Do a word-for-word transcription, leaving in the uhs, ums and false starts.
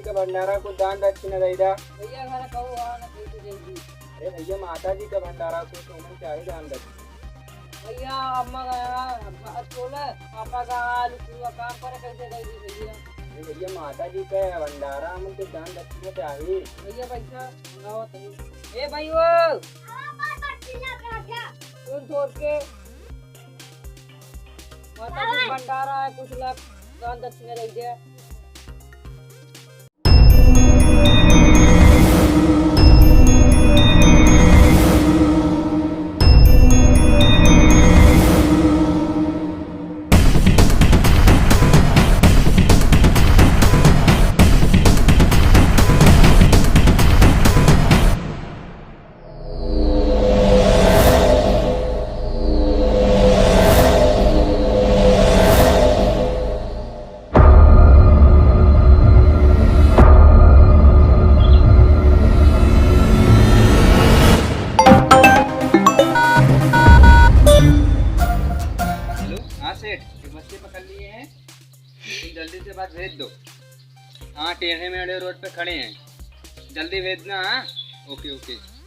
का भंडारा कुछ दान दक्षिणा दे दा। भैया, घर कहू आ ना, कैसे दे दी? अरे भैया, माता जी का भंडारा कुछ ओमन चाही दान दक्षिणा। भैया, अम्मा का भात छोले, पापा का आलू पूरा काम करे, कैसे दे दी भैया? अरे भैया, माता जी का भंडारा, हमन के दान दक्षिणा चाही। भैया, पैसा मंगावत है। ए भाई वो, सुन छोड़ के, माता जी भंडारा है, कुछ लाख दान दक्षिणा दे दे। हेलो, हाँ सेठ, एक मछली पकड़ लिए हैं, तुम जल्दी से बस भेज दो। हाँ, टेढ़े मेढ़े रोड पे खड़े हैं, जल्दी भेजना। हाँ, ओके, ओके।